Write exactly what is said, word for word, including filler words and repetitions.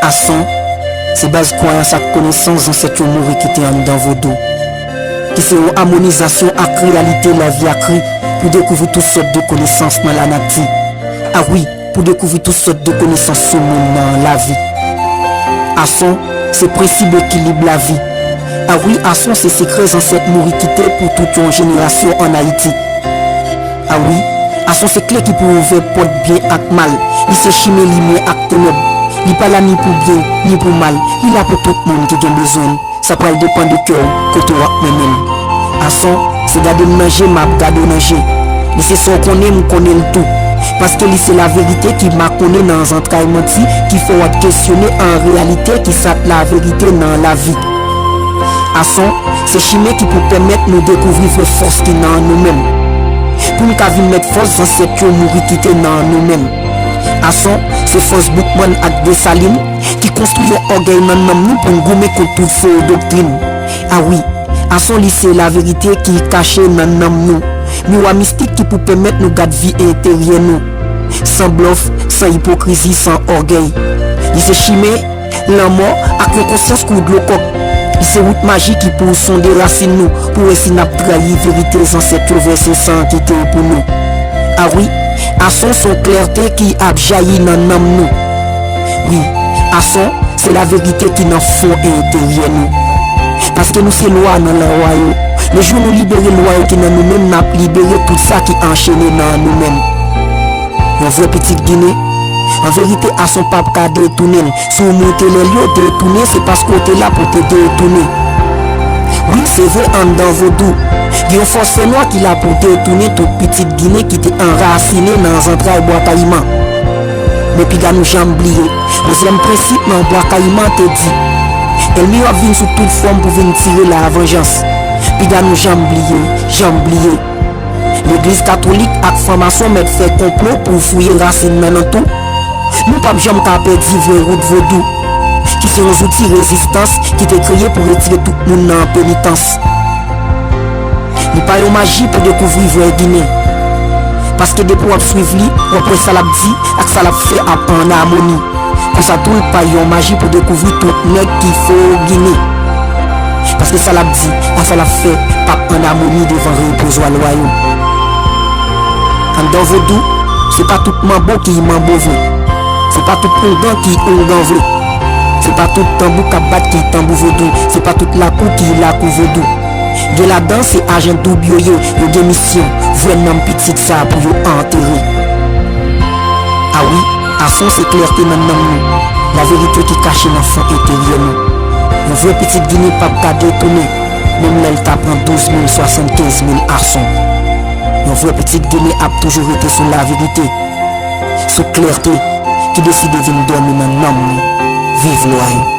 Ason se baz kwayans ak konesans zansèt yo mouri kite anndan vodou, ki se yon amonizasyon ak reyalite lavi ak ri pou dekouvri tout sòt de konesans nan lanati. A wi, pou dekouvri tout sòt de konesans sou monn nan lavi. Ason se prensip ekilib lavi. A wi, ason se sekrè zansèt mouri kite pou tout yon jenerasyon ann Ayiti. A wi, ason se kle ki pou ouvè pòt byen ak mal. Li se chimen limyè ak tenèb. Li pa la ni pou byen, ni pou mal. Li la pou tout moun ki gen bezwen l. Sa pral depann de kè w, kote w ap mennen l. Ason se gade m nan je, m ap gade w nan je. Li se sa w konnen, m konnen l tou. Paske li se laverite ki makonnen nan zantray manti ki fè w ap kesyone an reyalite ki sa k laverite nan lavi. Ason se chimen ki pou pèmèt nou dekouvri vrè fòs ki nan nou menm. Pou n ka vin mèt fòs zansèt yo mouri kite nan nou menm. Ason se fòs Boukman ak Desalin ki konstwi yon ògèy nan nanm nou pou n goumen kont tout fo doktrin. A wi, ason li se laverite ki kache nan nanm nou. Miwa mistik ki pou pèmèt nou gad vi enteryè nou. San blòf, san ipokrizi, san ògèy. Li se chimen lanmò ak yon konsyans kou dlo kòk. Li se wout maji ki pou sonde rasin nou pou wè si n ap trayi verite zansèt yo vèse san kite pou nou. A wi, ason se yon klète ki ap jayi nan nanm nou. Wi, ason se laverite ki nan fon enteryè nou. Paske nou se lwa nan lwa yo. Le jou nou libere lwa yo ki nan nou menm, n ap libere tout sa ki anchene nan nou menm. Yon vrè pitit Ginen, an verite, ason p ap ka detounen l. Si w monte lè l yo, detounen, se paske w te la pou w te detounen. Wi, se vre, anndan vodou, gen yon fòs fènwa ki la pou detounen tout pitit Ginen ki te anrasinen nan zantray Bwa Kayiman. Men piga nou janm bliye, onzyèm prensip nan Bwa Kayiman te di, ènmi yo ap vin sou tout fòm pou vin tire lavanjans. Piga nou janm bliye, janm bliye. Legliz katolik ak franmason mèt fè konplo pou fouye rasin nan nan tou. Nou p ap janm ka pèdi vrè wout vodou, ki se yon zouti rezistans ki te kreye pou retire tout moun nan penitans. Li pa yon maji pou dekouvri vrè Ginen. Paske depi w ap swiv li, w ap wè sa l ap di ak sa l ap fè ap ann amoni. Konsa tou, l pa yon maji pou dekouvri tout nèg ki fo Ginen. Paske sa l ap di ak sa l ap fè p ap ann amoni devan repozwa lwa yo. Anndan vodou, se pa tout manbo ki manbo vre. Se pa tout oungan ki oungan vre. Se pa tout tanbou k ap bat ki tanbou vodou. Se pa tout lakou ki lakou vodou. Gen ladan se ajan doub yo ye, yo gen misyon vwè nanm pitit sa pou yo antere. A wi, ason se klète nan nanm nou, laverite ki kache nan fon enteryè nou. Yon vrè pitit Ginen p ap ka detounen, menm lè l ta pran douz mil, swasannkenz mil ason. Yon vrè pitit Ginen ap toujou rete sou laverite, sou klète ki deside vin dòmi nan nanm nou. Viv lwa yo!